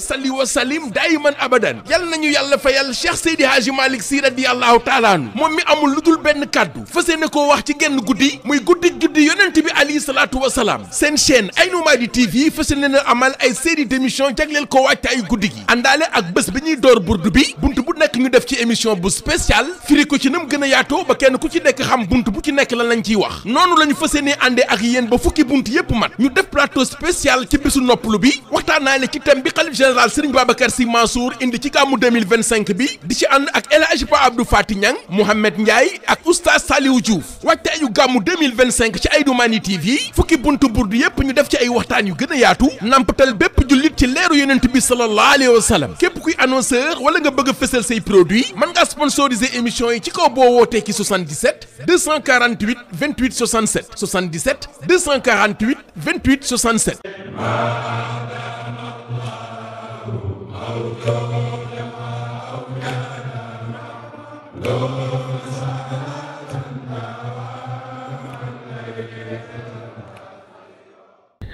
salli wa salim daayiman abadan yal nañu yàlla fayal Cheikh Seydi Hadji Malick Sy radiyallahu taala anhu moom mi amul lu dul benn kàddu fas yéene koo wax ci genn guddi muy guddi juddi yonent bi alayhi salaatu wa salaam seen chaîne Aynou Mady TV fas yéene na amal ay série d'émission jagleel ko wàcc ay guddi gi àndaale ak bés bi ñuy door burdu bi buntu bu nekk ñu def ci émission bu spécial firi ko ci nam gën a yaatoo ba kenn ku ci nekk xam buntu bu ci nekk lan lañ ciy wax noonu la ñu fas yéene àndee ak yéen ba fukki buntu yépp mat ñu def plateau spécial ci bésu noppalu bi waxtaan naa ne ci thème bi xalif général Serigne Babacar Sy Mansour indi ci gàmmu 2025 bi di ci ànd ak El Hadji Pa Abdou Fati Niang Mouhamed Ndiaye ak oustaz Saliou Diouf waajtaayu gàmmu 2025 ci Aynou Mady TV fukki buntu burdu yépp ñu def ci ay waxtaan yu gën a yaatu nampatal bépp jullit ci leeru yonent bi sallallahu alayhi wa sallam képp kuy annonceur wala nga bëgg a fësal say produit mën ngaa sponsoriser émission yi ci kaw boo wootee ci 77 248 28 67 77 248 28 67.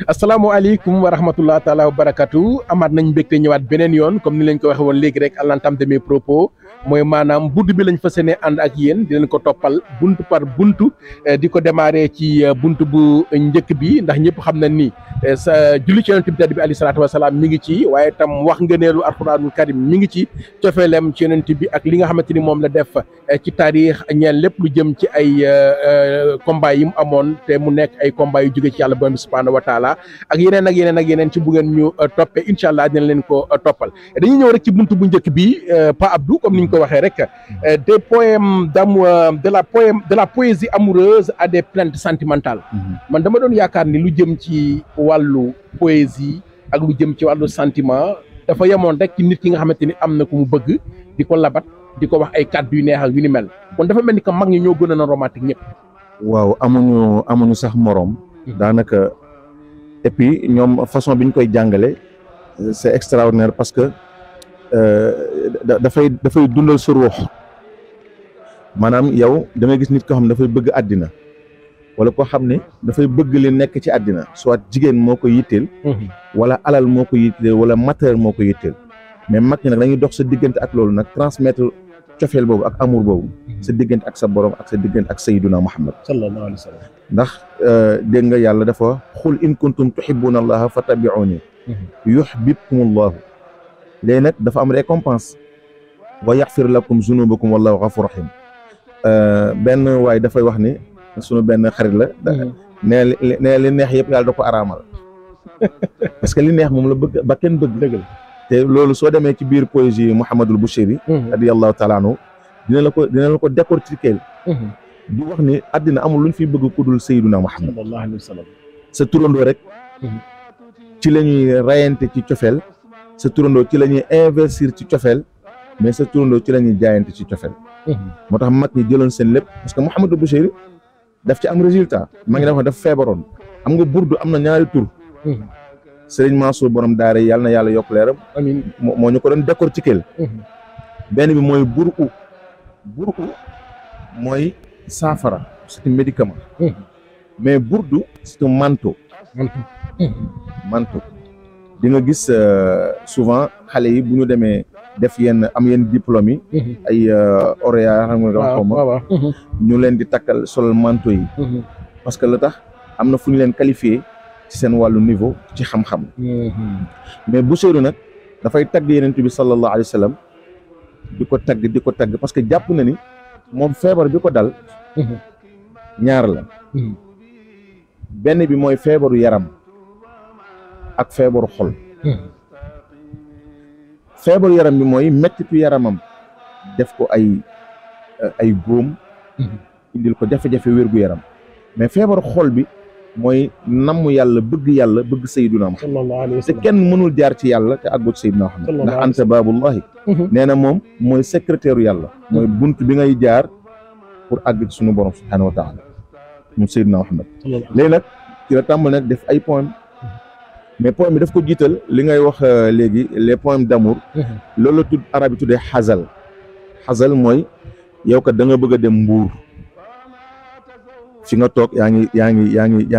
asalaamaaleykum wa rahmatullah taala wa barakatu amaat nañ mbégte ñëwaat beneen yoon comme ni lañ ko waxe woon léegi rek à l'entame de mes propos mooy maanaam bunt bi lañ fas yéene ànd ak yéen di leen ko toppal buntu par buntu di ko démarrer ci buntu bu njëkk bi ndax ñëpp xam nañ ni sa julli ci yonent bi tedd bi alayhi salaatu wasalaam mi ngi ci waaye tam wax ngëneelu alquranul karim mi ngi ci cofeelem ci yonent bi ak li nga xamante ni moom la def ci taarix ñeel lépp lu jëm ci ay combat yi mu amoon te mu nekk ay combat yu jóge ci yàlla borom bi subhanahu wa taala ak yeneen ak yeneen ak yeneen ci bu ngeen ñu toppee incha allah dina leen ko toppal dañuy ñëw rek ci buntu bu njëkk bi Pa Abdou comme ni ñu ko waxee rek des poèmes d'amour de la poésie amoureuse à des plaintes sentimentales. man dama doon yaakaar ni lu jëm ci wàllu poésie ak lu jëm ci wàllu sentiment dafa yemoon rek ci nit ki nga xamante ni am na ku mu bëgg di ko labat di ko wax ay kàddu yu neex ak yu ni mel kon dafa mel ni que mag ñi ñoo gën a romantique ñëpp. waaw amuñu sax moroom. daanaka. Et puis ñoom façon bi ñu koy jàngale c'est extraordinaire parce que dafay dundal sa ruux maanaam yow da ngay gis nit koo xam ne dafay bëgg àddina wala koo xam ne dafay bëgg li nekk ci àddina soit jigéen moo ko yitteel wala alal moo ko yitteel wala matériel moo ko yitteel mais mag ñi nag dañuy dox sa diggante ak loolu nag transmettre cofeel boobu ak amour boobu sa diggante ak sa borom ak sa diggante ak sayyiduna Muhammad sallallahu alayhi wa sallam ndax dégg nga yàlla dafa xul in kuntum tuhibbuna allaha fattabi'uni yuhbibkumullahu léegi nag dafa am récompense wa yaxfir lakum zunubakum wallahu ghafur rahim benn waay dafay wax ni sunu benn xarit la nee li neex yëpp yàlla da ko araamal parce que li neex moom la bëgg ba kenn bëgg dëgg la te loolu soo demee ci biir poésie Mouhamadul Bouchiri radiyallahu taala anhu dina la ko décortiquer di wax ni àddina amul luñ fi bëgg ku dul Sayyiduna Muhammad sallallahu alayhi wa sallam sa turandoo rek ci la ñuy rayante ci cofeel sa turandoo ci la ñuy investir ci cofeel mais sa turandoo ci la ñuy jaayante ci cofeel moo tax mag ñi jëloon seen lépp parce que Mouhamadul Bouchiri daf ci am résultat maa ngi daf feebaroon am nga burdu am na ñaari tur Sëriñ Mansour borom daara yàlla na yàlla yokk leeram amiin moo ñu ko doon décortiquer benn bi mooy buru mooy saafara c'est un médicament mais burdu c'est un manteau di nga gis souvent xale yi bu ñu demee def yenn diplôme yi ay oréa xam nga xaw ma ñu leen di takkal solal manteau yi parce que la tax am na fu ñu leen qualifié ci seen wàllu niveau ci xam-xam mais Bouchiri nag dafay tagg Yonent bi sallallahu alayhi wa sallam di ko tagg parce que jàpp na ni moom feebar bi ko dal ñaar la benn bi mooy feebaru yaram ak feebaru xol feebaru yaram bi mooy mettitu yaramam def ko ay góom indil ko jafe-jafe wérgu yaram mais feebaru xol bi mooy namm yàlla bëgg Sayyiduna Muhammad te kenn mënul jaar ci yàlla te àggut Sayyiduna Muhammad ndax anta baabullahi nee na moom mooy secrétaire yàlla mooy bunt bi ngay jaar pour àgg ci sunu borom subhanahu wa taala moom Sayyiduna Muhammad léegi nag ci la tàmbal nag def ay poème mais poème bi daf ko jiital li ngay wax léegi les poèmes d'amour loolu la tudd arab yi tuddee xasal mooy yow kat da nga bëgg a dem Mbuur fi nga toog yaa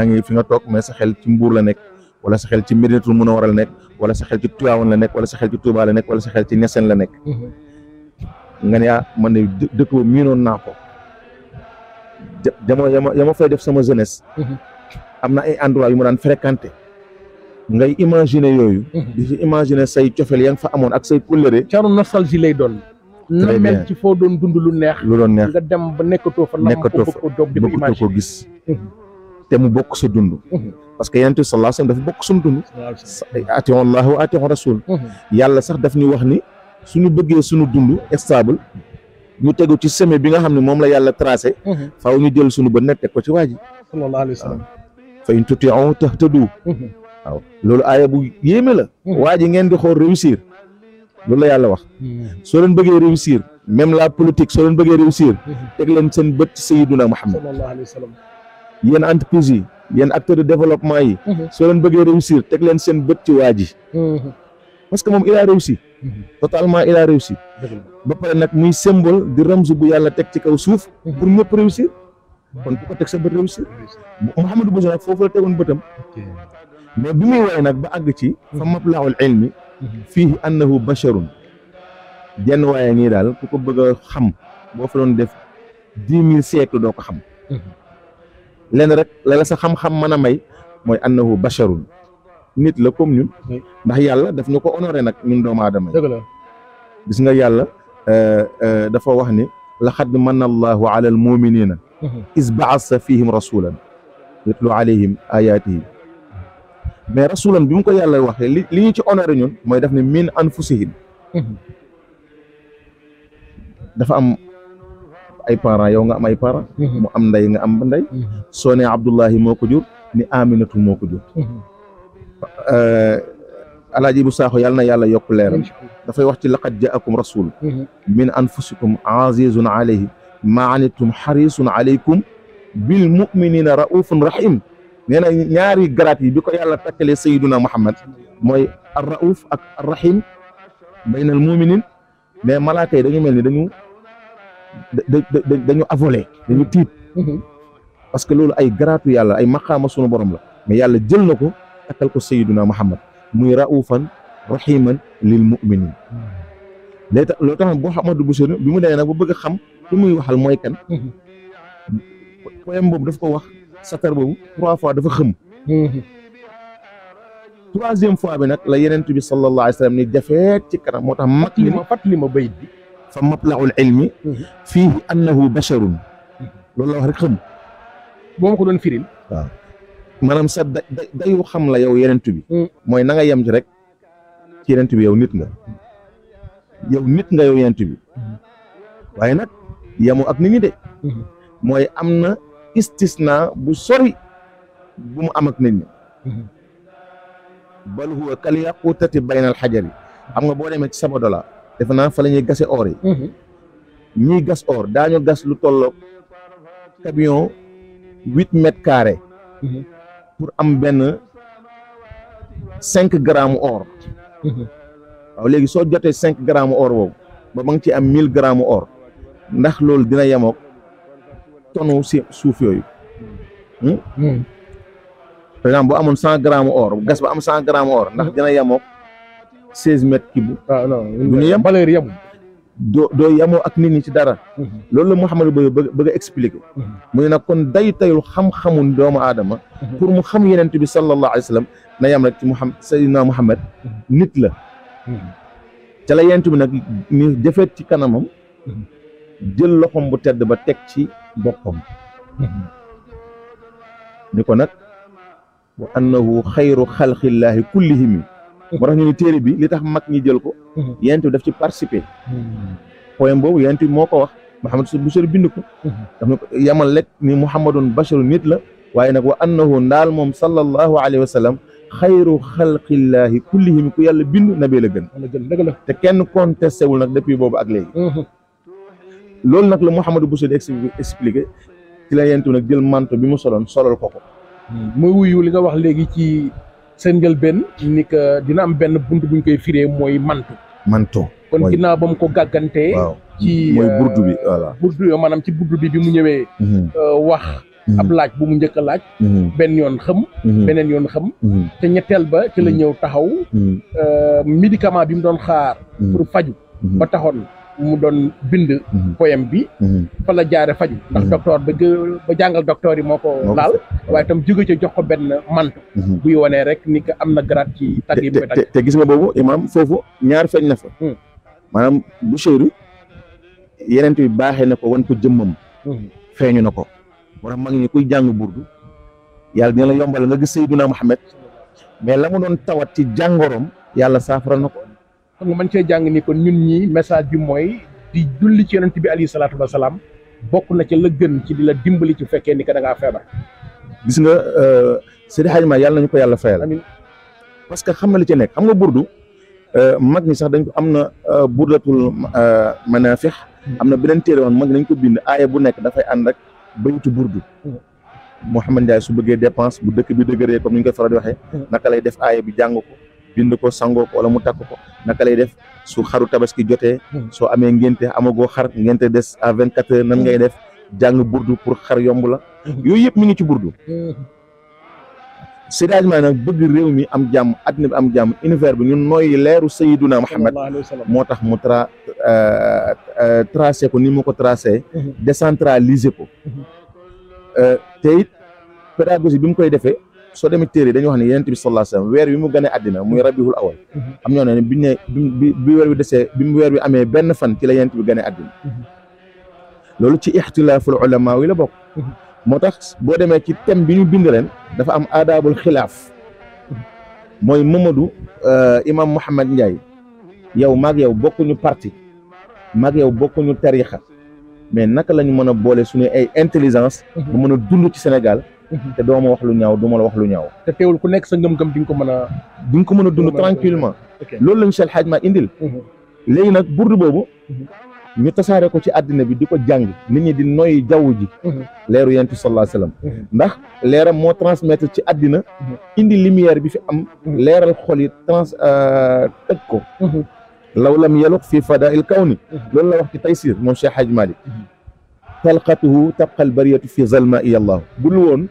ngi fi nga toog mais sa xel ci Mbuur la nekk wala sa xel ci Médinatul Munawwara la nekk wala sa xel ci Tiwaawan la nekk wala sa xel ci Touba la nekk wala sa xel ci Niassène la nekk nga ne man ne dëkk ba miinoon naa ko ya ma fay def sama jeunesse am na ay endroit yu ma daan fréquenté ngay imaginer yooyu di ci imaginer say cofeel ya nga fa amoon ak say kóllëre caru nostalgie lay doon na mel ci foo doon dund lu neex nga dem ba nekkatoo fa ko doog di ko imaginer ko gis te mu bokk sa dund parce que yonent bi sallallahu alayhi wasallam dafa bokk suñu dund atiiwu Allaah wa atiiwu Rasuul yàlla sax daf ñu wax ni suñu bëggee suñu dund stable ñu tegu ci chemin bi nga xam ne moom la yàlla tracé faaw ñu jël suñu bët nag teg ko ci waa ji sallallahu alayhi wasallam fa in tutii'uuhu tahtaduu waaw loolu aaya bu yéeme la waa ji ngeen di xool réussir loolu la yàlla wax soo leen bëggee réussir même la politique soo leen bëggee réussir teg leen seen bët ci Sayyiduna Muhammad sallallahu alayhi wasallam yéen entreprise yi yéen acteurs de développement yi soo leen bëggee réussir teg leen seen bët ci waa ji parce que moom il a réussi totalement il a réussi ba pare nag muy symbole di ramzu bu yàlla teg ci kaw suuf pour ñëpp réussir kon bu ko teg sa bët réussir Mouhamadou Bousso nag foofu la tegoon bëtam mais bi muy woy nag ba àgg ci fa mablagul ilmi fiihi annahu basharun jenn waaye ngi daal ku ko bëgg a xam boo fa doon def 10 000 siècles doo ko xam lenn rek la sa xam-xam mën a may mooy annahu basharun nit la comme ñun ndax yàlla daf ñu ko honoré nag ñun doomu aadama yi gis nga yàlla dafa wax ni laqad manna allahu ala al muminina is ba'asa fihim rasulan yatlu alayhim ayatihi mais rasulan bi mu ko yàlla waxee li ñu ci honoré ñun mooy daf ne min anfusihim dafa am ay parents yow nga am ay parents mu am ndey nga am ndey soo ne Abdullahi moo ko jur ni Aminatu moo ko jur alaaji bu saaxo yàlla na yàlla yokk leeram dafay wax ci laqad jaakum rasul min anfusikum azizun alayhi ma anittum harisun alaykum bil muminina raufun rahim nee na ñaari garaat yi bi ko yàlla takkalee Sayyiduna Muhammad mooy ar rauf ak ar rahim baynal muminin mais malaaka yi dañu mel ni dañu avolé dañu tiit parce que loolu ay garaatu yàlla ay maqaama sunu borom la mais yàlla jël na ko takkal ko Sayyiduna Muhammad muy raufan rahiman lil muminin léegi tax loolu tax boo Mouhamadou Bousso bi mu demee nag ba bëgg a xam ki muy waxal mooy kan poème boobu daf ko wax satar boobu 3 fois dafa xëm 3e fois bi nag la yenent bi sallallahu alayhi wa sallam ni jafeet ci kanam moo tax mag li ma fàttali ma bayit bi fa matla'ul ilmi fiihi annahu basharun loolu la wax rek xëm boo ma ko doon firil waaw maanaam sa dayu xam la yow yenent bi mooy na nga yem ci rek ci yenent bi yow nit nga yow yenent bi waaye nag yemoo ak nit ñi de mooy am na istisna bu sori bu mu am ak nit ñi bal huwa kal yaqutati bayna al xajari xam nga boo demee ci Sabadola defe naa fa la ñuy gase or yi ñiy gas or daañu gas lu tolloog camion 8 mètres carrés pour am benn 5 grammes or waaw léegi soo jotee 5 grammes or boobu ba nga ci am 1000 grammes or ndax loolu dina yemook tonu si suuf yooyu par exemple boo amoon 100 grammes or gas ba am 100 grammes or ndax dina yemook 16 mètres cube du ñu yem valeur yem doo yemoo ak nit ñi ci dara loolu la Mouhamadou bëgg a expliquer mu ne nag kon day tayul xam-xamun doomu aadama pour mu xam yenent bi sallallahu alayhi wa sallam na yem rek ci Sayyidina Muhammad nit la ca la yenent bi nag ni jëfeet ci kanamam jël loxom bu tedd ba teg ci boppam ni ko nag wa annahu xayru xalqillaahi kullihim moo tax ñu ni téere bi li tax mag ñi jël ko yenent bi daf ci participer poème boobu yenent bi moo ko wax Mouhamadou Bousso bind ko daf na ko yamal lekk ni Muhammadun basharu nit la waaye nag wa annahu ndaal moom sallallahu alayhi wa sallam xayru xalqillaahi kullihim ku yàlla bind nabi la gën dëgg la te kenn contesté wul nag depuis boobu ak léegi loolu nag la Mouhamadou Bousso di expliqué ci la yentu nag jël manto bi mu soloon solal ko muy wuyu li nga wax léegi ci seen njëlbeen ni que dina am benn bunt buñ koy firee mooy manto kon ginnaaw ba mu ko gàggantee ci mooy burdu bi voilà burdu yo maanaam ci burdu bi mu ñëwee wax ab laaj bu mu njëkk a laaj benn yoon xëm beneen yoon xëm te ñetteel ba ci la ñëw taxaw médicament bi mu doon xaar pour faju ba taxoon mu doon bind poème bi fa la jaare faju ndax docteur ba jàngal docteur yi moo ko laal waaye itam jóge ca jox ko benn manto buy wanee rek ni que am na grade ci tagg yi muy tagg te gis nga boobu imam foofu ñaar feeñ na fa maanaam Buseyri yeneen bi baaxee na ko wan ko jëmmam feeñu na ko moo tax mag ñi kuy jàng burdu yàlla dina la yombal nga gis Seydina Muhammad mais la mu doon tawat ci jàngoroom yàlla saafara na ko kon nga mën cee jàng ni kon ñun ñi message bi mooy di julli ci yonent bi alayhi salaatu wa salaam bokk na ci la gën ci di la dimbali ci fekkee ni que da ngaa feebar. gis nga Seydi Hadji Malick yàlla nañu ko yàlla fayal. amiin parce que xam na li ci nekk xam nga burdu mag ñi sax dañ ko am na burdatul manafix am na beneen téere woon mag nañ ko bind aaya bu nekk dafay ànd ak baytu burdu. Mouhamed Ndiaye su bëggee dépense bu dëkk bi dëgëree comme ni ñu koy faral di waxee. naka lay def aaya bi jàng ko. bind ko sangoo ko wala mu takk ko naka lay def su xaru tabaski jotee soo amee ngénte amagoo xar ngénte des à 24 heures nan ngay def jàng burdu pour xar yomb la yooyu yëpp mi ngi ci burdu Seydi Hadji Malick nag bëgg réew mi am jàmm adduna bi am jàmm univers bi ñun nooy leeru Sayyiduna Muhammad moo tax mu tracé ko ni mu ko tracé décentralisé ko te it pédagogie bi mu koy defee soo demee téere dañuy wax ne yonent bi sallallahu alayhi wasallam weer wi mu gënee àddina muy rabiul awal am ñoo ne biñ ne bi weer wi desee bi mu weer wi amee benn fan ci la yonent bi gënee àddina loolu ci ixtilaaful ulama yi la bokk moo tax boo demee ci thème bi ñu bind ren dafa am aadaabul xilaaf mooy Mamadou imam Mouhamed Ndiaye yow maag yow bokkuñu parti maag yow bokkuñu tarixa mais naka lañu mën a boole suñu ay intelligence bu mën a dund ci Sénégal te doo ma wax lu ñaaw du ma la wax lu ñaaw te teewul ku nekk sa ngëm-ngëm di nga ko mën a dund tranquillement loolu lañu Cheikh Hadji Malick indil léegi nag burdu boobu ñu tasaare ko ci àddina bi di ko jàng nit ñi di noyyi jaww ji leeru yonent bi sallallahu alayhi wasallam ndax leeram moo transmettre ci àddina indi lumière bi fi am leeral xol yi tëj ko law lam yaluq fii fadaa'il kawni loolu la wax ci Taysir moom Cheikh Hadji Malick talqatuhu tabqal bariyatu fi zalma'i Allah bul woon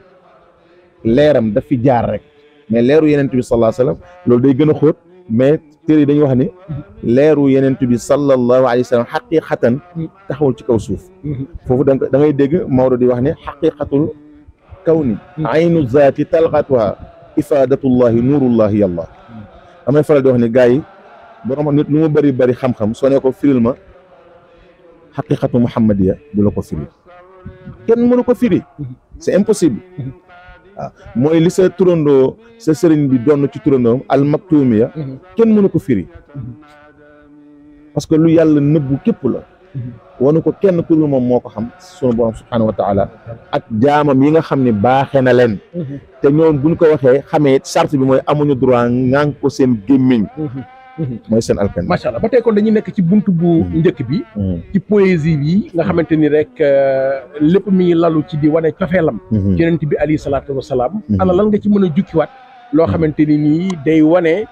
leeram daf fi jaar rek mais leeru yenent bi sallallahu alayhi wasallam loolu day gën a xóot mais téere yi dañuy wax ni leeru yenent bi sallallahu alayhi wasallam xaqiqatan taxawul ci kaw suuf foofu da ngay dégg Maodo di wax ne xaqiqatul kawni aynu zaati talqatuha ifadatullahi nurullahi yàlla damay faral di wax ne gars yi borom nit lu mu bëri bëri xam-xam soo ne ko firil ma xaqiqatu muhammadiya du la ko firi kenn mënu ko firi c'est impossible waaw mooy li sa turandoo sa sëriñ bi doon ci turandoom al maktumiya kenn mënu ko firi parce que lu yàlla nëbbu képp la wanu ko kenn ku dul moom moo ko xam sunu borom subhanahu wa taala ak jaamam yi nga xam ne baaxee na leen te ñoom buñ ko waxee xamee charte bi mooy amuñu droit ngaan ko seen gémmiñ mooy seen alkan macha allah ba tey kon dañuy nekk ci buntu bu njëkk bi ci poésie bi nga xamante ni rek lépp mi ngi lalu ci di wane cofeelam ci yonent bi alayhi salaatu wasalaam ana lan nga ci mën a jukkiwaat loo xamante ni nii day wane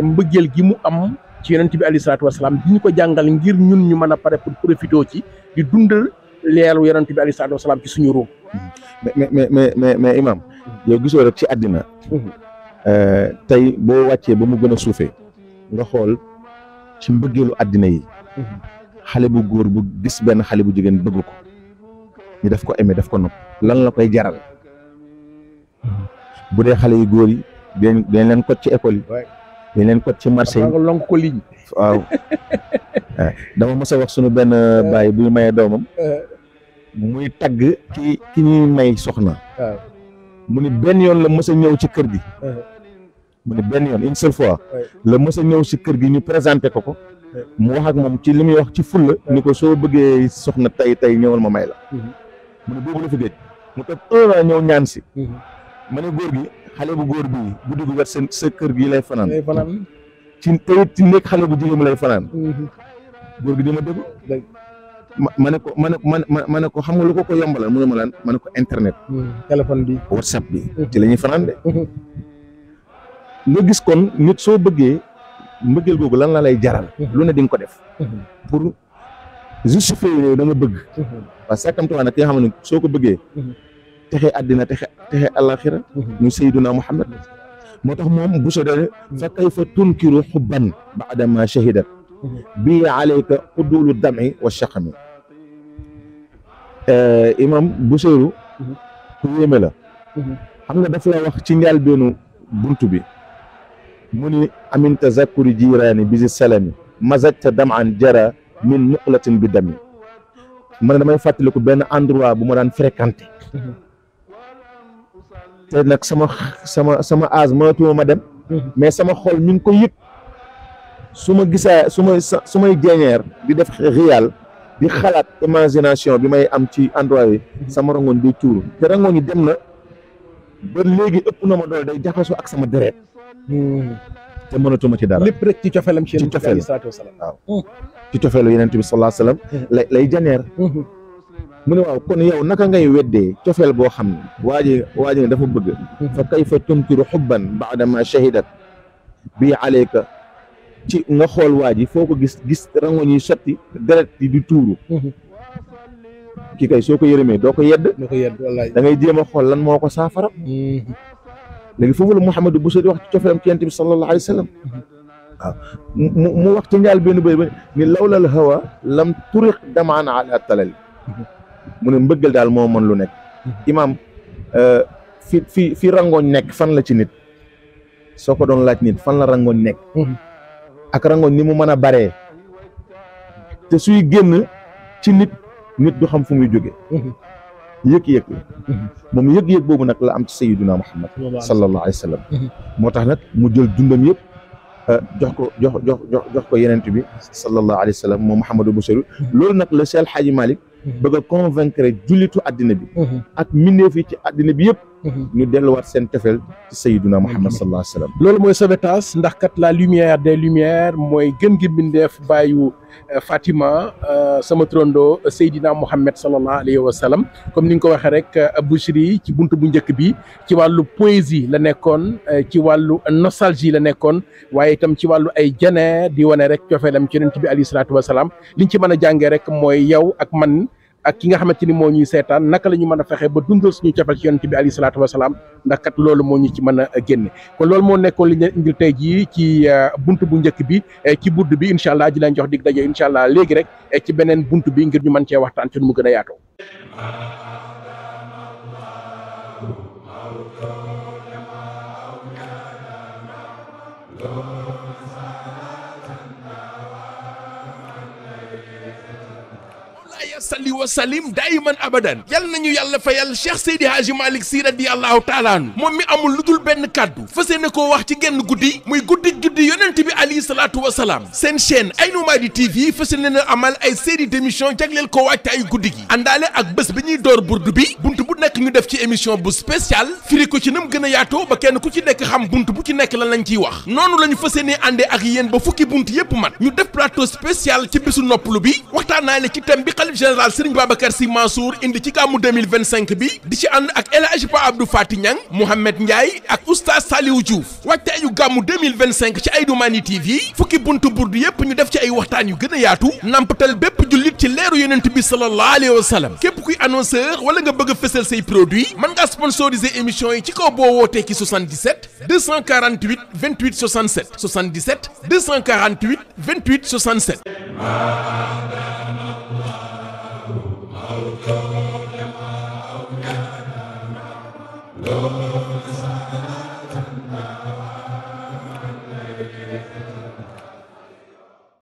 mbëggeel gi mu am ci yonent bi alayhi salaatu wasalaam di ñu ko jàngal ngir ñun ñu mën a pare pour profité ci di dundal leeru yonent bi alayhi salaatu wasalaam ci suñu róom mais imam yow gisoo rek ci àddina tey boo wàccee ba mu gën a suufee nga xool ci mbëggeelu àddina yi xale bu góor bu gis benn xale bu jigéen bëgg ko ñu def ko aimé def ko nopp lan la koy jaral bu dee xale yu góor yi dañ leen kot ci école yi dañ leen kot ci marché yi lonk ko ligne waaw dama mës a wax sunu benn baay buy mayee doomam muy tagg ki ñuy may soxna mu ni benn yoon la mës a ñëw ci kër gi mu ne benn yoon une seule fois la mës a ñëw si kër gi ñu présenté ko mu wax ak moom ci li muy wax ci fulla ni ko soo bëggee soxna tey ñëwal ma may la mu ne boobu la fi géej mu toog 1 an ñëw ñaan si ma ne góor gi xale bu góor bii bu dugg wet sa kër gi lay fanaan ci tey ci nekk xale bu jigéen lay fanaan góor gi di ma dégg ma ne ko xam nga lu ko yombalal mu ne ma lan ma ne ko internet téléphone bi WhatsApp bi ci la ñuy fanaan de nga gis kon nit soo bëggee mbëggeel googu lan la lay jaral lu ne di nga ko def pour justifier ne da nga bëgg parce que sakamtuwaa nag ki nga xam ne soo ko bëggee texe àddina texe àllaxira mu sayyiduna Muhammad moo tax moom bu sodee fa kayfa tunkiru xubban baada ma shahidat bi alayka udulu dami wa shaqami imam Buseyru ku yéeme la xam nga daf la wax ci njëlbéenu buntu bi mu ni amin tazakkuri jiraani bisi salami mazajta daman jara min muqlatin bi dami man damay fàttaliku benn endroit bu ma daan fréquenté te nag sama âge mënatuma ma dem mais sama xol mi ngi ko yëg su ma gisaa su may jeñeer di def réal di xalaat imagination bi may am ci endroit yi sama rangoon day tuuru te rangoon yi dem na ba léegi ëpp na ma doole day jaxasoo ak sama deret te mënatuma ci dara lépp rek ci cofeelam ci cofeel waaw ci cofeelu Yonent bi sallallahu alayhi wasallam lay janeer mu ne waaw kon yow naka ngay weddee cofeel boo xam ne waa ji ne dafa bëgg fa kayfa tunkiru xubban baada ma shahidat bi alayka ci nga xool waa ji foo ko gis rangoñ yi sotti deret yi di tuuru kii kay soo ko yërëmee doo ko yedd wallaay da ngay jéem a xool lan moo ko saafara léegi foofu la Mouhamadou Buseyri wax ci cofeelam ci Yonent bi sallallahu alayhi wa sallam waaw mu wax ci njaal benn bëy ba ni lawlal hawa lam turiq damaan ala talal mu ne mbëggal daal moo mën lu nekk imaam fi rangooñ nekk fan la ci nit soo ko doon laaj nit fan la rangooñ nekk ak rangooñ ni mu mën a baree te suy génn ci nit du xam fu muy jóge yëg-yëg moom yëg-yëg boobu nag la am ci sayyiduna Muhammad sallallahu alayhi wa sallam moo tax nag mu jël dundam yëpp jox ko Yonent bi sallallahu alayhi wa sallam moom Mouhamadou Buseyri loolu nag la Cheikh El Hadji Malick bëgg a convaincre jullitu àddina bi ak mbindeef yi ci àddina bi yëpp ñu delluwaat seen tefel ci sayyiduna Muhammad sallallahu alayhi wa sallam loolu mooy sauvetage ndax kat la lumière des lumières mooy gën gi mbindeef bàyyu Fatima sama trondo Seydina Muhammad sallallahu alayhi wa sallam comme ni nga ko waxee rek Bichri ci buntu bu njëkk bi ci wàllu poésie la nekkoon ci wàllu nostalgie la nekkoon waaye itam ci wàllu ay janeer di wane rek cofeelam ci Yonent bi alayhi salaatu wa salaam liñ ci mën a jàngee rek mooy yow ak man ak ki nga xamante ni moo ñuy seetaan naka la ñu mën a fexe ba dundal suñu cofeel ci Yonent bi alayhi salaatu wa salaam ndax kat loolu moo ñu ci mën a génne kon loolu moo nekkoon li ñu indil tey jii ci buntu bu njëkk bi ci budd bi incha allah di leen jox dig daje incha allah léegi rek ci beneen buntu bi ngir ñu mën cee waxtaan ci nu mu gën a yaatoo. salli wa salim daiman abadan yal nañu yàlla fayal Cheikh Seydi Hadji Malick Sy radiyallahu taala anhu moom mi amul lu dul benn kàddu fas yéene koo wax ci genn guddi muy guddi juddi Yonent bi alayhi salaatu wa salaam seen chaîne Aynou Mady TV fas yéene amal ay série d'émission jagleel ko wàcc ay guddi gi àndaale ak bés bi ñuy door burdu bi buntu bu nekk ñu def ci émission bu spécial firi ko ci nam gën a yaatoo ba kenn ku ci nekk xam buntu bu ci nekk lan lañ ciy wax noonu la ñu fas yéene àndee ak yéen ba fukki buntu yépp mat ñu def plateau spécial ci bésu noppalu bi waxtaanaale ci thème bi xalif général Serigne Babacar Sy Mansour indi ci gàmmu 2025 bi di ci ànd ak El Hadji Pa Abdou Fati Niang Mouhamed Ndiaye ak oustaz Saliou Diouf waajtaayu gàmmu 2025 ci Aynou Mady TV fukki buntu burdu yépp ñu def ci ay waxtaan yu gën a yaatu nampatal bépp jullit ci leeru Yonent bi sallallahu alayhi wa sallam képp kuy annonceur wala nga bëgg a fësal say produit mën ngaa sponsoriser émission yi ci kaw boo wootee ci 77 248 28 67 77 248 28 67 Oh